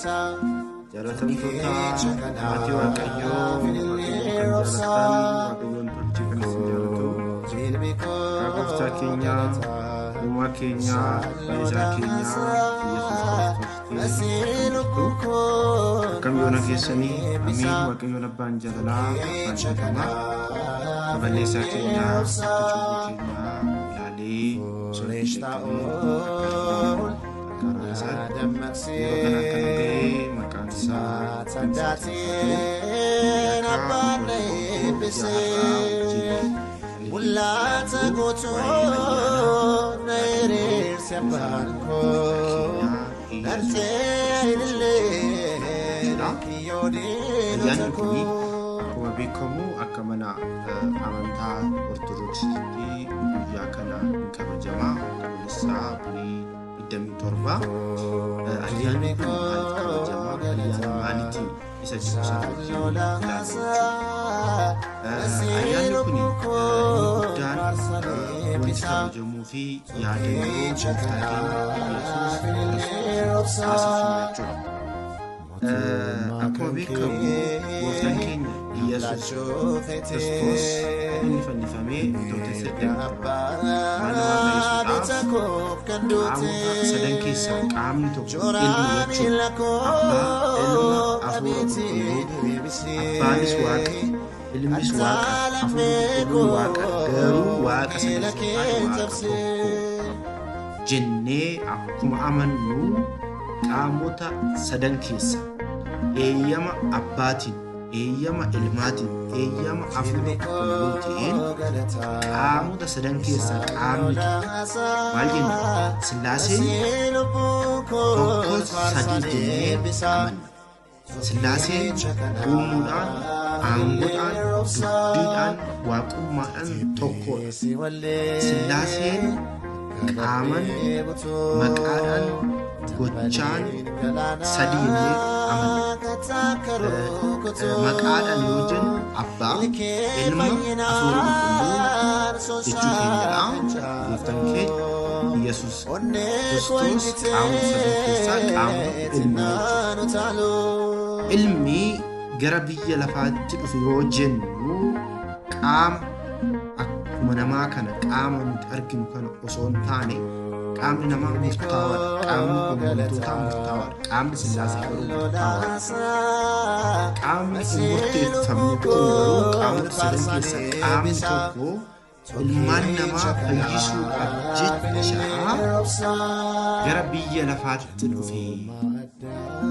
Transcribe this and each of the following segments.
Jaalatamtoota maatii Waaqayyoo, Waaqayyoon kan jaalatan, Waaqayyoon tolchee kan isin jaalatu, karaa gooftaa keenya, uumaa keenya, fayyisaa keenya, Yesuus Kiristoositiin jirtu. Akkam yoona keessanii, amiin. Waaqayyoon abbaan jaalalaa, abbaan dhiifamaa, balleessaa keenya akka cubbuu keenyaa ilaalee osoo hin dheekkamin akka akka araara isaatti yeroo kana akka nu ga'e maqaan isaa kan Mul'ata guutuu na hiriirsi abbaan koo nartee ilillee kiyyoo diinota Ayyaanni kun koo. akkuma beekamu akka mana amantaa Ortodoksiitti guyyaa kana hin kabajama. Onkoloolessaa bulii 27. Ayyaanni kun maaliif kabajama? Ayyaana maaliiti isa jedhu sana wajjin ilaalla jechuudha. Ayyaanni kun inni guddaan wanti kabajamuu fi yaadannoo gooftaa keenya Yesuus Kiristoos taasifnu jechuudha. Akkuma beekamu gooftaan keenya Yesuus Kiristoos inni fannifamee Bitootessa 27 maal namaa fayyisuudhaaf qaamota sadan keessaa qaamni tokko ilma jechuudha. Abbaa, ilma, hafuura qulqulluu. Abbaanis Waaqa, ilmis Waaqa, hafuurri qulqulluun Waaqa, garuu Waaqa sadan osoo hin taane Waaqa tokko jennee akkuma amannu qaamota sadan keessa eeyyama abbaatiin, eeyyama ilmaatiin, eeyyama hafuura qulqulluutiin qaamota sadan keessaa qaamni tokko maal jenna? Sillaaseen tokko sadii jennee amanna. Sillaaseen uumuudhaan, aangoodhaan, dubbiidhaan, waaqummaadhaan tokkodha. Sillaaseen qaaman, maqaadhaan, gochaan sadii jennee amanna. Maqaadhaan yoo jennu Abbaa, Ilma, Hafuura Qulqulluu jechuu keenyadha. Gooftaan keenya Yesuus Kiristoos qaamota sadan keessaa qaama tokko ilma jechuudha. Ilmi gara biyya lafaatti dhufe yoo jennu qaama akkuma namaa kana qaama nuti arginu kana osoo hin taane qaamni namaa murtaawaadha. Qaamni uumamtootaa murtaawaadha. Qaamni sillaasee garuu murtaawaadha. Qaamni hin murteeffamne kun garuu qaamota sadan keessaa qaamni tokko ilmaan namaa fayyisuudhaaf jecha gara biyya lafaatti dhufe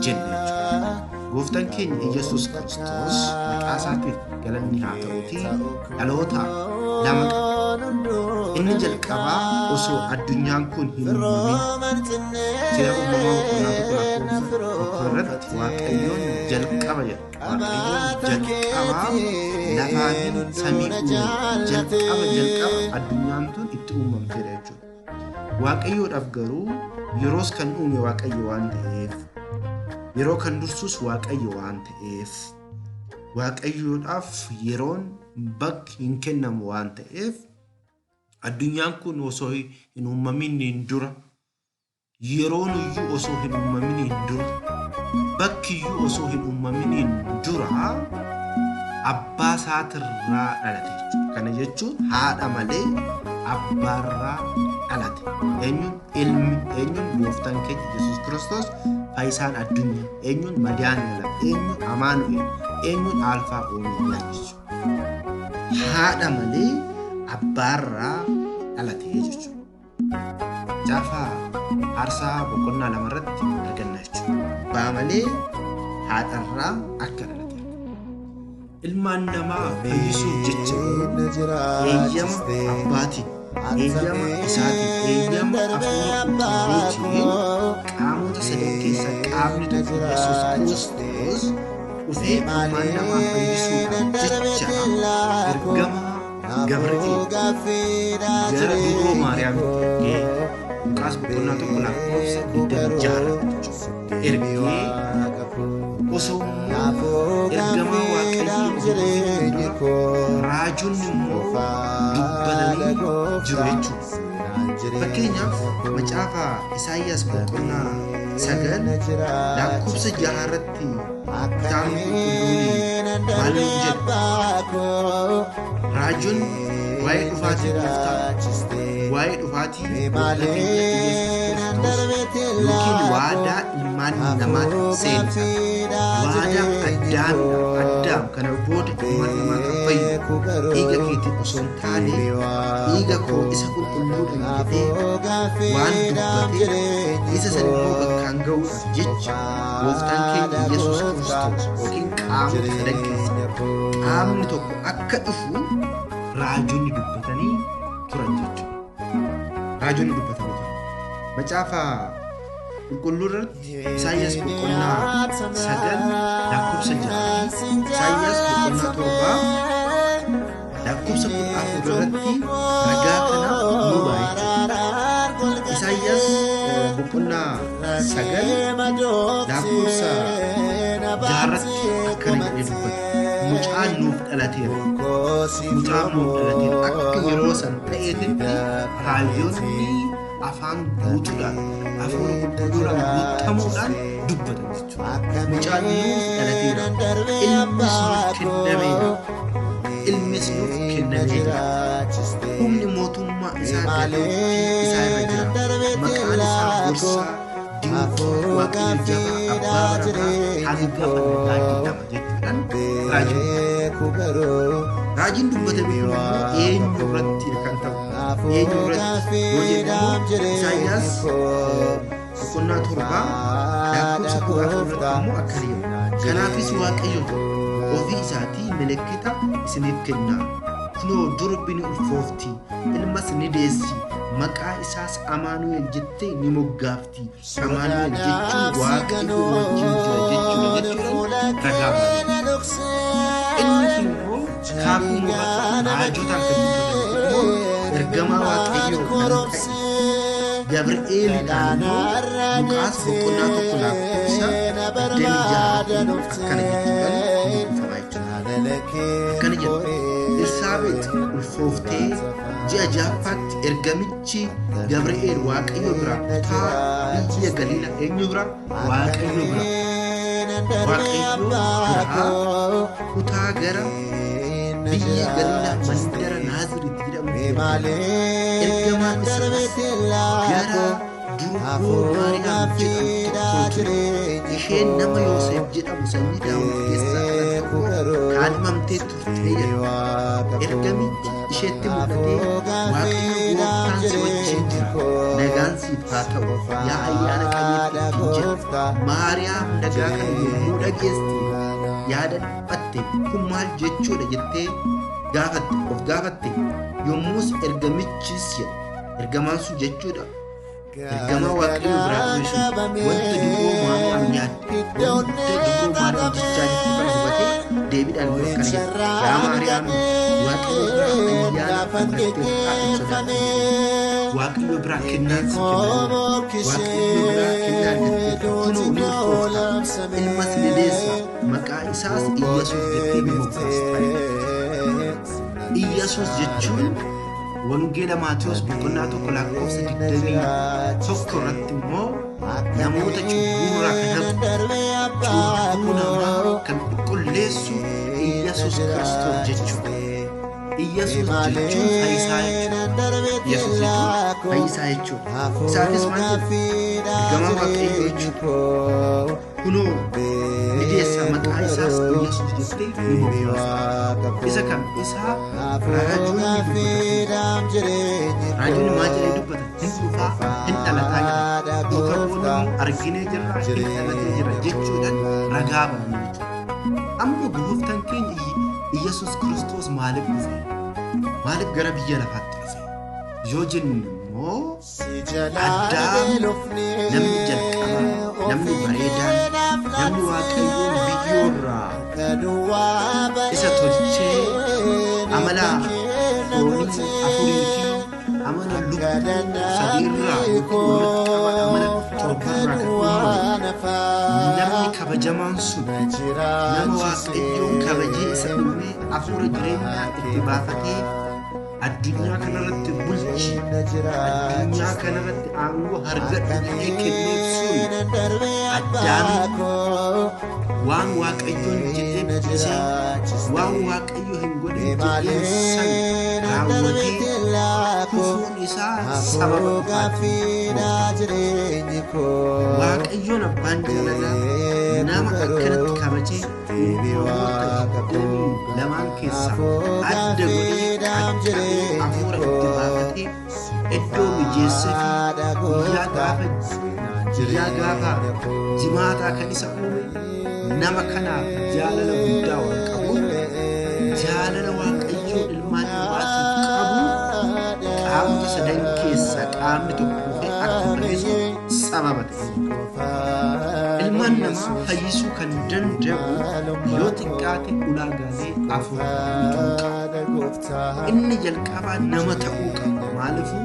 jenna jechuudha. Gooftaan keenya Iyyasuus Kiristoos maqaa isaatiif galanni haa ta'uutii dhaloota lama qaba. Inni jalqabaa osoo addunyaan kun hin uumamin seera uumamaa boqonnaa 1 lakkoofsa 1 irratti Waaqayyoon jalqaba jedha. Waaqayyoon jalqaba lafaa fi samii uume. Jalqaba jalqaba addunyaan tun itti uumamtedha jechuudha. Waaqayyoodhaaf garuu yeroos kan uume Waaqayyo waan ta'eef, yeroo kan dursus Waaqayyo waan ta'eef, Waaqayyoodhaaf yeroon bakki hin kennamu waan ta'eef, addunyaan kun osoo hin uumaminiin dura, yeroon iyyuu osoo hin uumaminiin dura, bakki iyyuu osoo hin uumaminiin dura abbaa isaatirraa dhalate jechuudha. Kana jechuun haadha malee abbaarraa dhalate. Eenyuun ilmi, eenyuun gooftaan keenya Yesuus Kiristoos fayyisaan addunyaa, eenyuun Madaani'alam, eenyuun Amaanu'el, eenyuun Alfaa Oomeegaa jechuudha. Haadha malee abbaarraa dhalate jechuudha. Macaafa Faarsaa boqonnaa 2 irratti arganna jechuudha. Abbaa malee haadharraa akka dhalate argina. Ilmaan namaa fayyisuuf jecha eeyyama abbaatiin, eeyyama isaatiin, eeyyama hafuura qulqulluutiin qaamota sadan keessaa qaamni tokko Yesuus Kiristoos dhufee ilmaan namaa fayyisuudhaaf jecha ergamaa Gabri'eel gara dubroo Maariyaamitti ergee Luqaas boqonnaa 1 lakkoofsa 26 irratti jechuudha. Ergee osoo immoo ergamaa Waaqayyoo hin dhufin dura raajonni immoo dubbatanii jiru jechuudha. Fakkeenyaaf macaafa Isaayyaas boqonnaa 9 lakkoofsa 6 irratti kitaabni qulqulluun maal nuun jedha? Raajoon waa'ee dhufaatii gooftaa, waa'ee dhufaatii gooftaa keenya Iyyasuus Kiristoos yookiin waadaa ilmaan namaatiif seene sana, waadaa Addaamidha. Addaam kana booda ilmaan namaa kan fayyu dhiiga keetiin osoo hin taane dhiiga koo isa qulqulluudhaan jedhee waan dubbatee isa san immoo bakkaan ga'uudhaaf jecha gooftaan keenya Iyyasuus Kiristoos yookiin qaamota sadan keessaa qaamni tokko akka dhufu raajonni dubbatanii turan jechuudha. Raajonni dubbatanii turan. Macaafa qulqulluu irratti Isaayyaas boqonnaa 9 lakkoofsa 6 fi Isaayyaas boqonnaa 7 lakkoofsa 14 irratti ragaa kana nu ba'a jechuudha. Isaayyaas boqonnaa 9 lakkoofsa 6 irratti akkana jedhee dubbata. Mucaan nuuf dhalateera. Mucaan nuuf dhalateera. Akka yeroo san ta'eetitti raajonni afaan guutuudhaan hafuura qulqulluudhaan guutamuudhaan dubbatan jechuudha. Mucaan nuuf dhalateera. Ilmis nuuf kennameera. Ilmis nuuf kennameera. Humni mootummaa isaa gadaamtii isaa irra jira. Maqaan isaa gorsaa, dinqii, Waaqayyo jabaa, abbaa bara baraa, hangafa nagaa jedhama jechuudhaan raajiin dubbata. Raajiin dubbatame kun immoo eenyu irratti kan ta'u? Eenyu irratti yoo jennu immoo Isaayyaas boqonnaa 7 lakkoofsa 14 irratti immoo akkana jedha. Kanaafis Waaqayyo jedha, ofii isaatii milikkita isiniif kenna. Kunoo durbi ni ulfoofti, ilmas ni deessi, maqaa isaas Amaanu'el jettee ni moggaafti. Amaanu'el jechuun Waaqayyo wajjin jira jechuudha jechuudhaan ragaa ba'a. Inni kun immoo kaakuu moofaa raajotaan kan dubbatame kun immoo ergamaa Waaqayyoo kan ta'e Gabri'eelidhaan immoo Luqaas boqonnaa 1 lakkoofsa 26 immoo akkana jechuudhaan ni dubbifama jechuudha. Akkana jedha. Elsaabex ulfooftee ji'a ja'affaatti ergamichi Gabri'eel Waaqayyo biraa kutaa biyya Galiilaa eenyu biraa? Waaqayyo biraa. Waaqayyo biraa kutaa gara biyya Galiilaa mandara Naaziriit jedhamutti ergame. Ergamaan isaas gara durboo Maariyaam jedhamtu tokkoo ture. Isheen nama Yoosef jedhamu sanyii Daawit keessaa dhalate tokko kaadhimamtee turte jedha. Ergamichi isheetti mul'atee, Waaqayyo gooftaan si wajjin jira, nagaan siif haa ta'u, yaa ayyaana qabeettii ittiin jedhe. Maariyaam nagaa kana yommuu dhageesse yaada dhiphatte, kun maal jechuudha jettee gaafatte, of gaafatte. Yommus ergamichis jedha, ergamaan sun jechuudha, ergamaa Waaqayyo biraa dhufe sun wanta dubroo Maariyaam yaadde, wanta dubroo Maariyaam jechaa jirtu kana hubatee deebiidhaan immoo akkana jedhe, Yaa Maariyaam, Waaqayyo biraa ayyaana argatteertaa hin sodaatin jedheen. Waaqayyo biraa kennaan si kennameera. Waaqayyo biraa kennaa argatteerta. Kunoo ni ulfoofta, ilmas ni deessa, maqaa isaas Iyyasuus jettee ni moggaasta. Iyyasuus jechuun Wangeela Maatewos boqonnaa 1 lakkoofsa 21 irratti immoo namoota cubbuurraa kan haqu, cubbuu namaa kan qulqulleessu Iyyasuus Kiristoos jechuudha. Iyyasuus jechuun fayyisaa jechuudha. Iyyasuus jechuun fayyisaa jechuudha. Isaafis maal jedha? Ergamaa Waaqayyoo jechuudha. Kunoo ni deessa maqaa isaas Iyyasuus jettee ni moggaasta. Isa kam? Isa raajonni dubbatan. Raajonni maal jedhee dubbatan? Hin dhufaa, hin dhalataa jedhan. Duuka bu'oonni immoo arginee jirra, hin dhalatee jira jechuudhaan ragaa ba'an jechuudha. Amma gooftaan keenya Iyyasuus Kiristoos maaliif dhufe? Maaliif gara biyya lafaatti dhufe? Yoo jennu immoo Addaam namni jalqabaa, namni bareedaan, namni Waaqayyoon biyyoorraa isa tolchee amala foonii afurii fi amala lubbuu sadiirraa yookiin walitti qaba amala torbarraa kan uumame namni kabajamaan sun nama Waaqayyoon kabajee isa uumee hafuura jireenyaa itti baafatee Addunyaa kanarratti bulchi, addunyaa kanarratti aangoo argadhu jedhee kenneef sun Addaamiin waan Waaqayyoon jedhee dhiisee waan Waaqayyo hin godhin jedheen san raawwatee kufuun isaa sababa dhufaatii gooftaa. Waaqayyoon abbaan jaalalaa nama akkanatti kabajee uumamoota 22 keessaa adda godhee qaqqabee hafuura itti baafatee iddoo mijeesseefi guyyaa gaafa jimaataa kan isa uume nama kanaaf jaalala guddaa waan qabuuf jaalala Waaqayyoo ilmaan namaatiif qabu qaamota sadan keessaa qaamni tokko dhufee akka fayyisu sababa ta'e. Ilmaan namaa fayyisuu kan danda'u yoo xiqqaate ulaagaalee afur guutuu qaba. Inni jalqabaa nama ta'uu qaba. Maaliifuu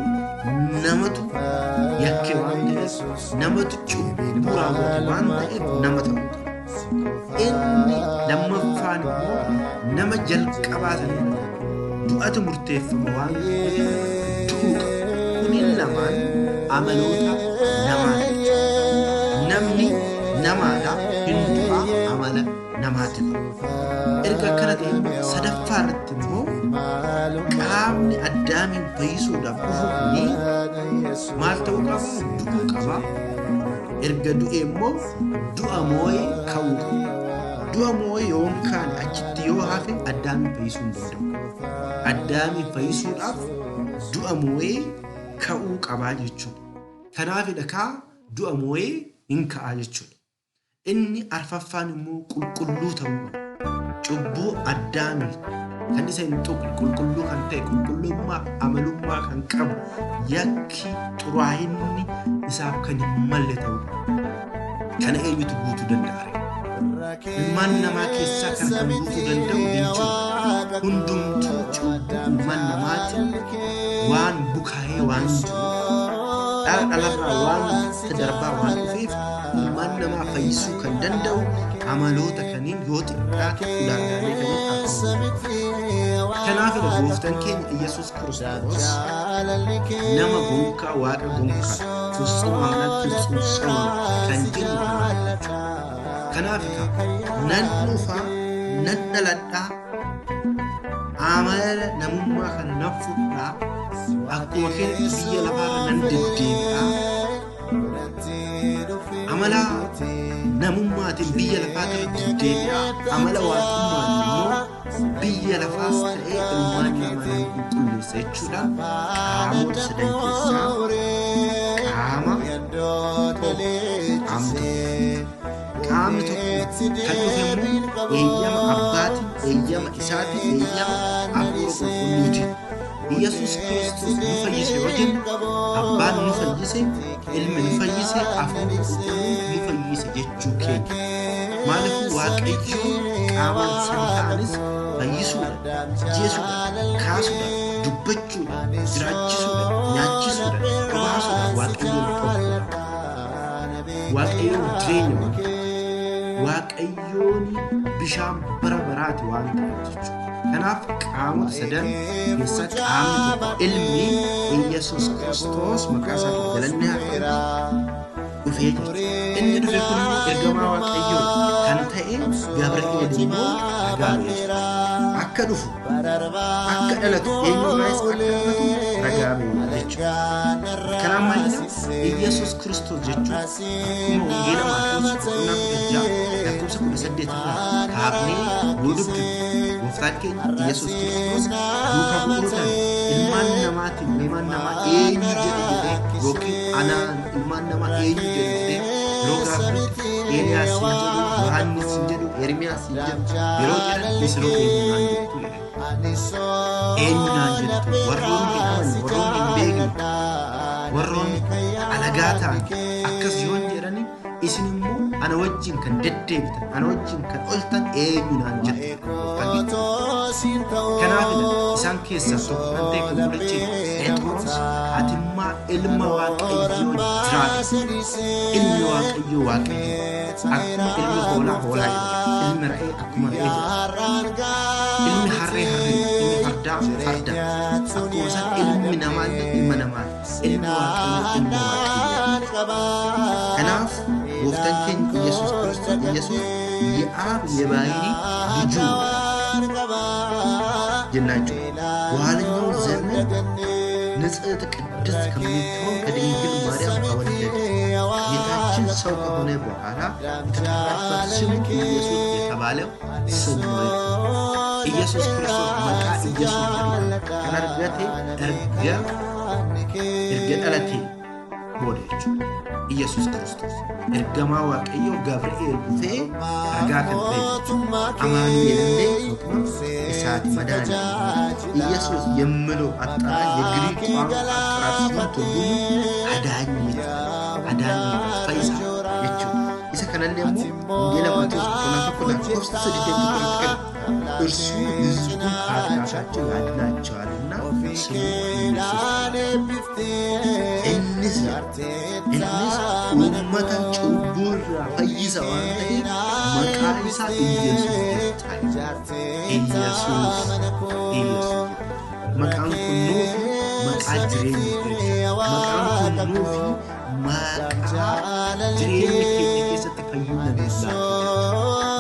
namatu yakke waan ta'eef, namatu cubbuu raawwate waan ta'eef nama ta'uu qaba. Inni lammaffaan immoo nama jalqabaa sana du'atu murteeffama waan ta'eef du'uu qaba. Kunin lamaan amaloota namaati jechuudha. Namni namaadha hin du'aa amala namaati kun. Erga akkana ta'e immoo sadaffaa irratti immoo qaamni Addaamiin fayyisuudhaaf dhufu kuni maal ta'uu qaba? Du'uu qaba. Erga du'e immoo du'a moo'ee ka'uu qaba. Du'a moo'ee yoo hin kaane achitti yoo hafe Addaamiin fayyisuu hin danda'u. Addaamiin fayyisuudhaaf du'a moo'ee ka'uu qabaa jechuudha. Kanaafidha kaa du'a moo'ee hin ka'aa jechuudha. Inni arfaffaan immoo qulqulluu ta'uu qaba. Cubbuu Addaamii kan isa hin tuqne qulqulluu kan ta'e qulqullummaa amalummaa kan qabu yakki xuraahinni isaaf kan hin malle ta'uu qaba. Kana eenyutu guutuu danda'a ree? Ilmaan namaa keessaa kana kan guutuu danda'u hin jiru. Hundumtuu cubbuu ilmaan namaatiin waan bukaa'ee waan jiruuf dhala dhalarraa waan darbaa waan dhufeef ilmaan namaa fayyisuu kan danda'u amaloota kaniin yoo xiqqaate ulaagaalee kaniin afur. Kanaafidha gooftaan keenya Iyyasuus Kiristoos nama gonkaa waaqa gonkaa ፍጹም አምላክ ፍጹም ሰው ነው kan jennu kanaaf jechuudha. Kanaaf nan dhufa nan dhaladhaa amala namummaa kana nan fudhaa akkuma keenya biyya lafaarra nan deddeebi'aa amala namummaatiin biyya lafaatirra deddeebi'aa amala waaqummaan immoo biyya lafaas ta'ee ilmaan namaa nan qulqulleessa jechuudhaan qaamota sadan keessaa qaama tokko qaamni tokko qaamni tokko kan dhufe immoo eeyyama abbaatiin eeyyama isaatiin eeyyama hafuura qulqulluutiin Iyyasuus Kiristoos nu fayyise yoo jennu abbaan nu fayyise ilmi nu fayyise hafuurri qulqulluun nu fayyise jechuu keenya. Maaliif Waaqayyo qaamaan sadi ta'anis fayyisuudha, ajjeesuudha, kaasuudha, dubbachuudha, jiraachisuudha, nyaachisuudha, obaasuudha Waaqayyoon tokkodha. Waaqayyoon jireenya waan ta'eef. Waaqayyoon bishaan bara baraati waan ta'eef jechuudha. Kanaaf qaamota sadan keessaa qaamni tokko ilmi Iyyasuus Kiristoos maqaa isaatiif galanni haa ta'u dhufee jechuudha. Inni dhufe kun immoo ergamaa Waaqayyoo kan ta'e Gabri'eel immoo ragaa ba'ee jechuudha. Akka dhufu akka dhalatu eenyurraayis akka dhalatu ragaa ba'ee jechuudha. Kanaaf maal jenna? Iyyasuus Kiristoos jechuun akkuma wangeela Maatewos boqonnaa 16 lakkoofsa 18 irraa kaafnee yoo dubbifnu gooftaan keenya Iyyasuus Kiristoos duuka bu'ootaan ilmaan namaatiin ilmaan namaa eenyu jedhu jedhee yookiin anaan ilmaan namaa eenyu jedhu jedhee yeroo gaafatutti Eeliyaas hin jedhu Yohaannis hin jedhu Ermiyaas hin jedhu yeroo jedhan isinoo eenyu naan jettu jedhe. Eenyu naan jettu warroonni hin amanne warroonni hin beekne warroonni alagaa ta'an akkas yoon jedhani isin immoo ana wajjin kan deddeebitan ana wajjin kan oltan eenyu naan jettu gooftaan keenya. Kanaafidha isaan keessaa tokko kan ta'e kan fudhachee Phexros atimmaa ilma Waaqayyoo jiraata. Ilmi Waaqayyoo Waaqayyo. Akkuma ilmi hoolaa hoolaa jedhama. Ilmi re'ee akkuma re'ee jedhama. Ilmi harree harree ilmi fardaa fardaa farda. Akkuma san ilmi namaa illee ilma namaati. Ilmi Waaqayyoo ilma Waaqayyooti. Kanaaf gooftaan keenya Iyyasuus Kiristoos Iyyasuus የአብ የባህሪ ልጁ jenna jechuudha. በኋለኛው ዘመን ንጽሕት ቅድስት ከምትሆን ከድንግል ማርያም ተወለደ። ጌታችን ሰው ከሆነ በኋላ የተጠራበት ስሙ ኢየሱስ የተባለው ስም ነው። ኢየሱስ ክርስቶስ maqaa Iyyasuus jedhu kan argate erga dhalatee booda jechuudha. Iyyasuus Kiristoos ergamaa Waaqayyoo Gabri'eel dhufee ragaa kan ta'e jechuudha. Amaanu'eel illee maquma isaati መድኃኒዓለም ኢየሱስ የሚለው አጠራር የግሪክ ቋንቋ አጠራር ሲሆን ትርጉሙ አዳኝ አዳኝ fayyisaa jechuudha. Isa kanallee immoo Wangeela Maatewos boqonnaa 1 lakkoofsa 21 irratti kan እርሱ ሕዝቡን ከኃጢአታቸው ያድናቸዋልና ስሙ ኢየሱስ Innis innis uummata cubbuu irraa fayyisa waan ta'eef maqaa isaa Iyyasuus jettaa. Iyyasuus Iyyasuus maqaan kun nuufi maqaa jireenya jechuudha. Maqaan kun nuufi maqaa jireenya keenya keessatti fayyina nuuf laatu jechuudha.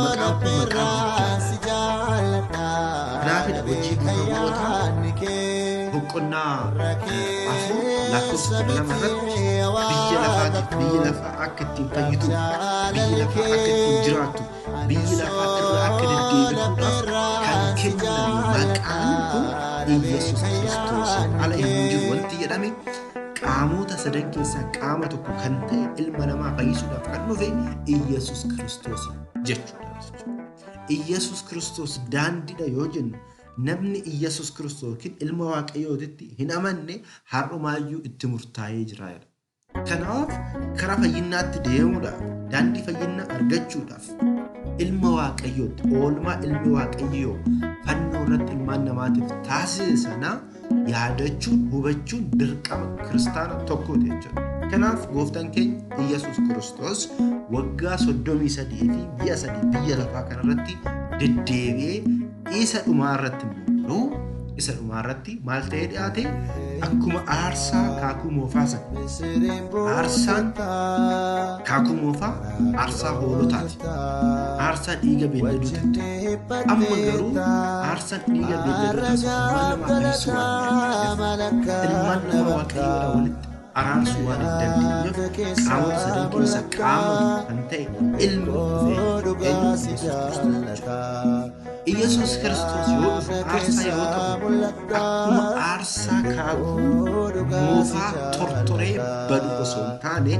Maqaan kun maqaa guddaadha. Kanaafidha hojii duuka bu'ootaa boqonnaa 4 lakkoofsa 12 irratti biyya lafaatiif biyyi lafaa akka ittiin fayyituuf biyyi lafaa akka ittiin jiraattu biyyi lafaa irra akka deddeebituudhaaf kan kenname maqaan kun Iyyasuus Kiristoos ala hin jiru wanti jedhame qaamota sadan keessaa qaama tokko kan ta'e ilma namaa fayyisuudhaaf kan dhufe Iyyasuus Kiristoos jechuudha. Iyyasuus Kiristoos daandiidha yoo jennu namni Iyyasuus Kiristoos yookiin ilma Waaqayyootitti hin amanne har'umaayyuu itti murtaa'ee jira. Kanaaf karaa fayyinaatti deemuudhaaf daandii fayyinaa argachuudhaaf ilma Waaqayyootti oolmaa ilmi Waaqayyoo fannoo irratti ilmaan namaatiif taasise sana yaadachuun hubachuun dirqama kiristaana tokkooti jechuudha. Kanaaf gooftaan keenya Iyyasuus Kiristoos waggaa 33 fi ji'a 3 biyya lafaa kanarratti deddeebi'ee isa dhumaa irratti immoo isa dhumaa irratti maal ta'ee dhiyaate akkuma aarsaa kaakuu moofaa sana. Aarsaan kaakuu moofaa aarsaa hoolotaati. Aarsaa dhiiga beeyladootaati. Amma garuu aarsaan dhiiga beeyladootaa ilmaan namaa fayyisuu waan hin dandeenyeef ilmaan namaa Waaqayyoodhaan walitti araarsuu waan hin dandeenyeef qaamota sadan keessaa qaama kan ta'e ilmi dhufee eenyu Yesuus Kiristoos jechuudha. Iyyasuus Kiristoos yoo dhufu aarsaa yoo ta'u akkuma aarsaa kaakuu moofaa tortoree badu osoo hin taane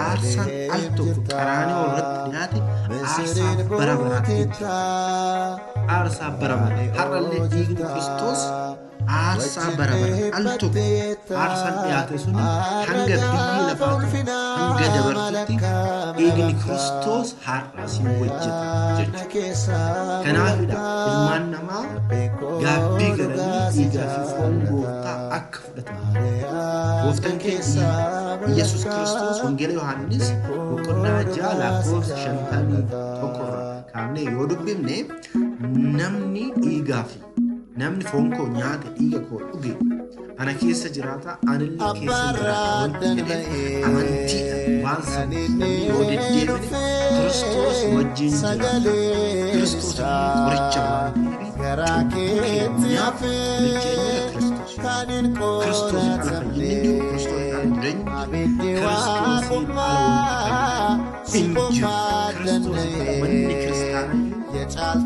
aarsaan al tokko qaraanioo irratti dhiyaate aarsaa bara baraatti jira. Aarsaa bara bara har'allee dhiigni Kiristoos aarsaa bara bara al tokko aarsaan dhiyaate sun hanga biyyi lafaa hanga dabartutti dhiigni Kiristoos har'a si hojjeta jechuudha. Kanaafidha ilmaan namaa gaabbii galanii dhiigaa fi foon gooftaa akka fudhatan. Gooftaan keenya Iyyasuus Kiristoos Wangeela Yohaannis boqonnaa 6 lakkoofsa 51 irraa kaafnee yoo dubbifne namni dhiigaa fi namni foon koo nyaate dhiiga koo dhuge ana keessa jiraata anillee keessa jiraata wanti jedhee amantiidhaan waan sana namni yoo deddeebine Kiristoos wajjin jiraata. Kiristoos immoo qoricha waan ta'eef cubbuu keenyaaf qoricha eenyudha Kiristoos. Kiristoos ala fayyinni hin jiru, Kiristoos ala jireenyi hin jiru, Kiristoosiin ala wanti hin jiru. Kiristoos ala manni kiristaanaa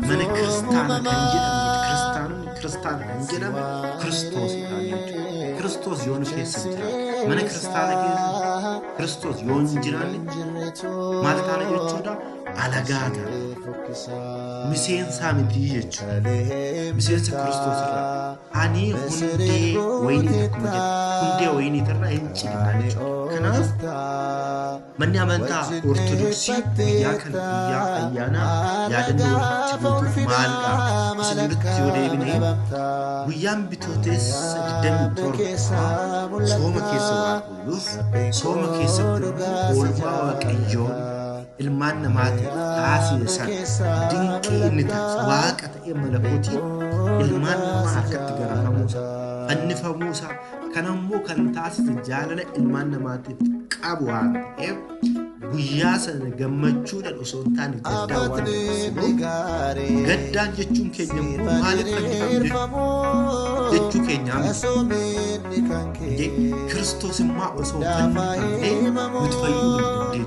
mana kiristaana kan jedhamu kiristaanonni kiristaana kan jedhamu Kiristoosidhaan jechuudha. Kiristoos yoo nu keessa hin jiraanne mana kiristaana keessa Kiristoos yoo hin jiraanne maal taana jechuudha? Alagaa taana. Miseensaa miti jechuudha. Miseensa Kiristoos irraa ani hundee wayinii akkuma jedhu hundee wayinii irraa hin cilinaa jechuudha. Kanaaf manni amantaa Ortodoksii guyyaa kana guyyaa ayyaanaa yaadannoo walitti guutuuf maalidha? Isa jedhutti yoo deebine guyyaan bitootessa 27 sooma keessa waan ooluuf sooma keessatti immoo oolmaa Waaqayyoon ilmaan namaatiif taasise sana dinqii inni taasise waaqa ta'ee malakootiin ilmaan namaa harkatti garafamuudhaan Fannifamuu isaa kana immoo kan taasise jaalala ilmaan namaatiif qabu waan ta'eef guyyaa sana gammachuudhaan osoo hin taane gaddaan waan dabarsinuuf gaddaan jechuun keenya immoo maaliif fannifame jechuu keenyaa miti. Kiristoos immoo osoo hin fannifamne nuti fayyuu hin dandeenyu.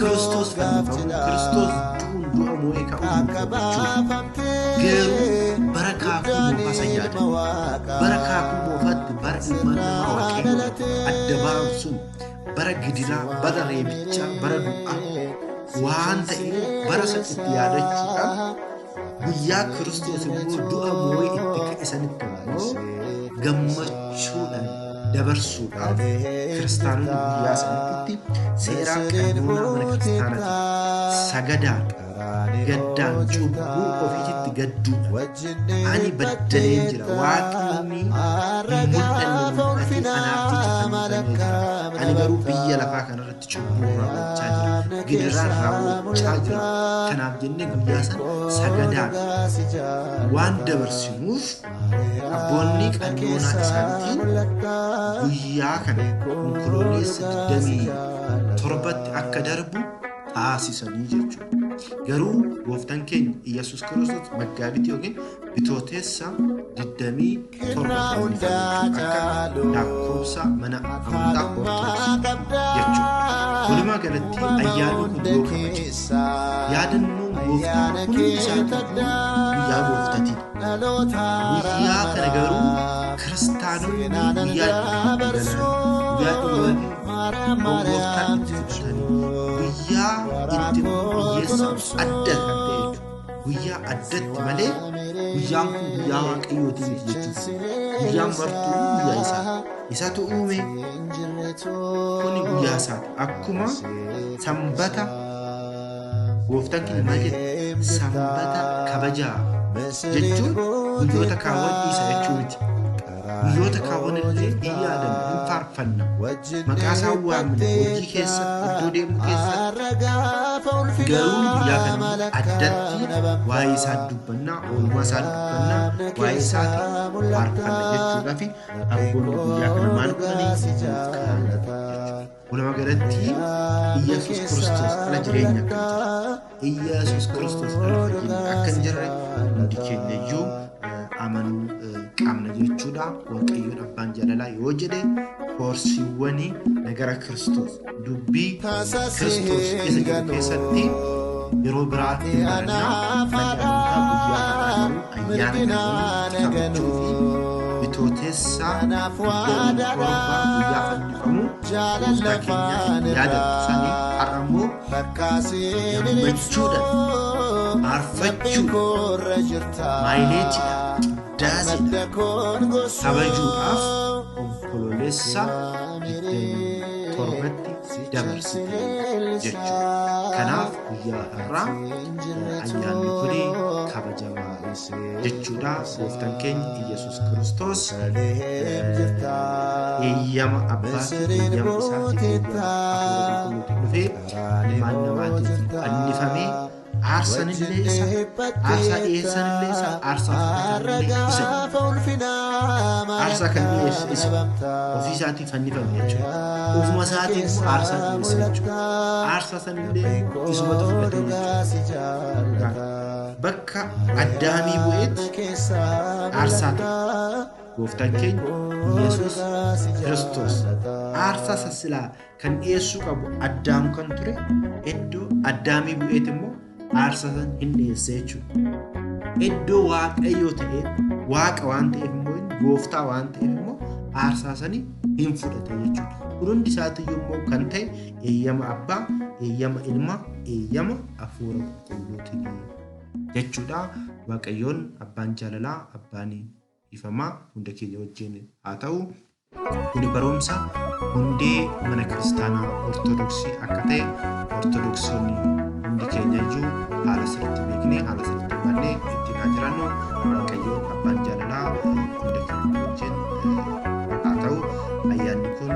Kiristoos fannifamuu, Kiristoos du'uun du'a moo'ee ka'uun nu gammachuudha. Garuu bara kaakuu moofaa san yaadadhu. Bara kaakuu moofaatti bara ilmaan namaa Waaqayyoon adda ba'an sun bara gidiraa, bara reebichaa, bara du'aa waan ta'eef bara san itti yaadachuudhaan guyyaa Kiristoos immoo du'a moo'ee itti ka'e sanitti immoo gammachuudhaan dabarsuudhaaf kiristaanonni guyyaa sanitti seeraa qannoonaa mana kiristaanaatiin sagadaan gaddaan cubbuu ofiititti gadduudhaan ani baddaleen jira waaqni hin mul'anne mul'atee anaaf jecha fannifamee jira ani garuu biyya lafaa kanarratti cubbuu raawwachaa jira gidiraan raawwachaa jira kanaaf jennee guyyaa san sagadaan waan dabarsinuuf abboonni qannoonaa isaaniitiin guyyaa kana Onkololeessa 27tti akka darbu taasisanii jechuudha. Garuu gooftaan keenya Iyyasuus Kiristoos Maggaabitii yookiin Bitootessa 27 fannifame jechuudha. Akka lakkoofsa mana amantaa Ortodoksii jechuudha. Walumaa galatti ayyaanni kun yoo kabajamu yaadannoon gooftaa hundi isaatiiyyuu guyyaa gooftatiidha. Guyyaa kana garuu kiristaanonni guyyaa itti galan, guyyaa dhugaatii gooftaa itti fudhatan, guyyaa itti hiyyeessaaf adda kan ta'e jechuudha. Guyyaa addatti malee guyyaan kun guyyaa waaqayyootii miti jechuudha. Guyyaan martuu guyyaa isaa. Isatu uume kuni guyyaa isaati. Akkuma sanbata gooftaan keenya maal jedhe? Sanbata kabajaa jechuun guyyoota kaawwan dhiisa jechuu miti. Guyyoota kaawwan illee hin yaadanna, hin faarfanna. Maqaa isaa waamna hojii keessatti, iddoo deemnu keessatti. Garuu guyyaa kana immoo addatti waa'ee isaa dubbanna, oolmaa isaa dubbanna, waa'ee isaatiin faarfanna jechuudhaa fi abboonni guyyaa kana maal godhanii nuuf kaa'an jechuudha. Walumaa galatti Iyyasuus Kiristoos ala jireenya akka hin jirre, Iyyasuus Kiristoos ala fayyinni akka hin jirre hundi keenya iyyuu amanuu qabna jechuudha. Waaqayyoon abbaan jaalalaa yoo jedhe koorsiiwwan nagara Kiristoos dubbii Kiristoos isa jedhu keessatti yeroo biraa hin barannaa. Manni amantaa guyyaa har'aa garuu ayyaana kana kabajuu fi Bitootessa 27 guyyaa fannifamu gooftaa keenya itti yaadattu sanii har'a immoo gammachuudhaan faarfachuudhaan maayileetiidhaan qiddaasiidhaan kabajuudhaaf Onkoloolessa 27tti dabarsite jechuudha. Kanaaf guyyaa har'aa ayyaanni kun kabajamaa jechuudha. Gooftaan keenya Iyyasuus Kiristoos eeyyama abbaatiin, eeyyama isaatiin, eeyyama hafuura qulqulluutiin dhufee ilmaan namaatiif fannifamee aarsanillee isa, aarsaa dhiyeessanillee isa, aarsaa fudhatanillee isa. Aarsaa kan dhiyeesse isa. Ofii isaatii fannifame jechuudha. Ofuma isaatiin immoo aarsaa dhiyeesse jechuudha. Aarsaa sanillee isumatu fudhate jechuudha. Bakka Addaamii bu'eetti aarsaa ta'e. Gooftaan keenya Yesuus Kiristoos aarsaa sassilaa kan dhiyeessuu qabu Addaam kan ture iddoo Addaamii bu'eeti immoo aarsaa san hin dhiyeesse jechuudha. Iddoo Waaqayyoo ta'ee Waaqa waan ta'eef immoo inni gooftaa waan ta'eef immoo aarsaa sanii hin fudhate jechuudha. Kun hundi isaatiyyuu immoo kan ta'e eeyyama Abbaa, eeyyama Ilmaa, eeyyama Hafuura Qulqulluutiin jechuudha. Waaqayyoon Abbaan jaalalaa, Abbaan dhiifamaa hunda keenya wajjin haa ta'u. Kuni barumsa hundee mana kiristaanaa Ortodoksii akka ta'e Ortodoksonni hundi keenya iyyuu haala sirriitti beeknee haala sirriitti hubannee ittiin haa jiraannu. Waaqayyoon abbaan jaalalaa hunda keenya wajjin haa ta'u. Ayyaanni kun